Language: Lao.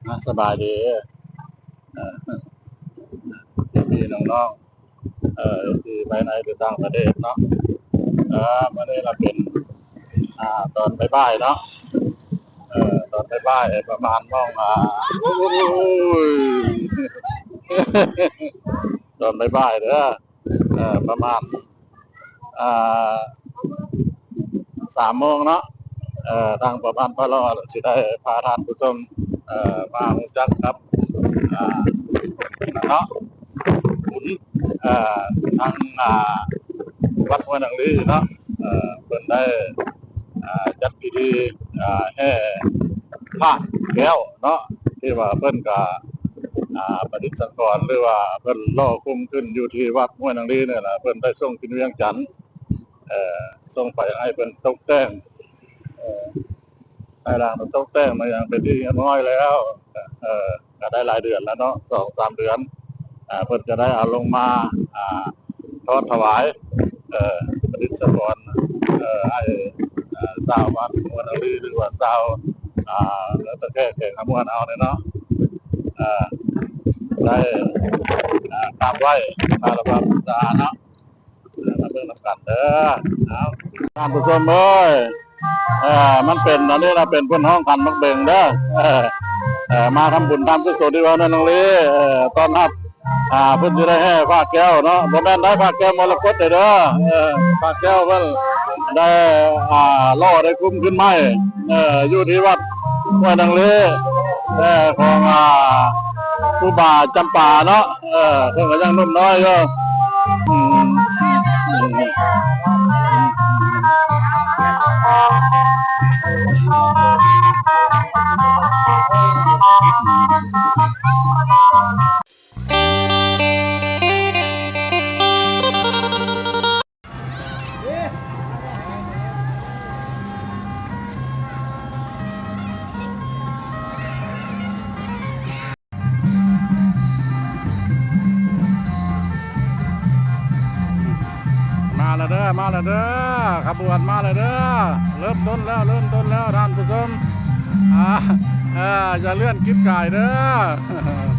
ອ່າ ສະບາຍດີ ເອີ ພີ່ໆນ້ອງໆ ເອີ ທີ່ພາຍໃນ ຫຼື ຕ່າງປະເທດເນາະ. ເອີ ມື້ນີ້ລະເປັນ ອ່າ ຕອນບ່າຍໆເນາະ ເອີ ຕອນບ່າຍໆ ປະມານໂມງ ອ່າ ໂອ້ຍ ຕອນບ່າຍໆເດີ ເອີ ປະມານ ອ່າ ສາມໂມງເນາະ ເອີ ທາງພໍ່ພັນພາຫຼໍ່ຊິໄດ້ພາທ່ານຜູ້ຊົມ ເອີ ມາຮູ້ຈັກກັບ ອ່າ ເນາະ ບຸນ ເອີ ທາງ ອ່າ ວັດຫ້ວຍນາງລີເນາະ ເອີ ເພິ່ນໄດ້ ອ່າ ຈັດພິທີ ອ່າ ແຫ່ພະແກ້ວເນາະ ທີ່ວ່າເພິ່ນກະ ອ່າ ປະດິດສັງຂອນ ຫຼືວ່າເພິ່ນຫຼໍ່ຄຸມຂຶ້ນຢູ່ທີ່ວັດຫ້ວຍນາງລີນີ້ລະ ເພິ່ນໄດ້ສົ່ງຂຶ້ນວຽງຈັນ ເອີ ສົ່ງໄປໃຫ້ເພິ່ນຕົກແຕ່ງ ເອີ ພາຍຫຼັງຕົກແຕ່ງມາຢ່າງເປັນທີ່ຮຽບຮ້ອຍແລ້ວ ເອີ ກະໄດ້ຫຼາຍເດືອນແລ້ວເນາະ ສອງສາມເດືອນ ເພິ່ນຈະໄດ້ເອົາລົງມາ ອ່າ ທອດຖວາຍ ເອີ ປະດິດສະຖອນ ເອີ ໃຫ້ ເອີ ຊາວບ້ານຫ້ວຍນາງລີ ຫຼືວ່າຊາວ ອ່າ ເມືອງທ່າແຂກ ແຂວງຄຳມ່ວນເຮົານີ້ເນາະ ເອີ ໄດ້ ອ່າ ກາບໄຫວ້ຄາລະວະບູຊາເນາະ. ເອີ ມາເບິ່ງນຳກັນເດີ ເອົາ ທ່ານຜູ້ຊົມເອີຍ ເອີ ມັນເປັນ ອັນນີ້ລະ ເປັນເພິ່ນຮ້ອງຂັນໝາກເບັງເດີ ເອີ ເອີ ມາທຳບຸນທຳກຸສົນທີ່ວັດຫ້ວຍນາງລີ ເອີ ຕ້ອນຮັບ ອ່າ ເພິ່ນຊິໄດ້ແຫ່ພະແກ້ວເນາະ ບໍ່ແມ່ນໄດ້ພະແກ້ວມໍລະກົດເດີ ເອີ ພະແກ້ວເພິ່ນໄດ້ ອ່າ ຫຼໍ່ໄດ້ຄຸມຂຶ້ນໃໝ່ ເອີ ຢູ່ທີ່ວັດຫ້ວຍນາງລີ ເອີ ຂອງ ອ່າ ຄູບາຈຳປາເນາະ ເອີ ເພິ່ນກະຍັງໜຸ່ມນ້ອຍຢູ່ ອືມ ມາແລ້ວເດີ ມາແລ້ວເດີ ຂະບວນມາແລ້ວເດີ ເລີ່ມຕົ້ນແລ້ວ ເລີ່ມຕົ້ນແລ້ວທ່ານຜູ້ຊົມ ອ່າ ເອີ ຢ່າເລື່ອນກິດກາຍເດີ.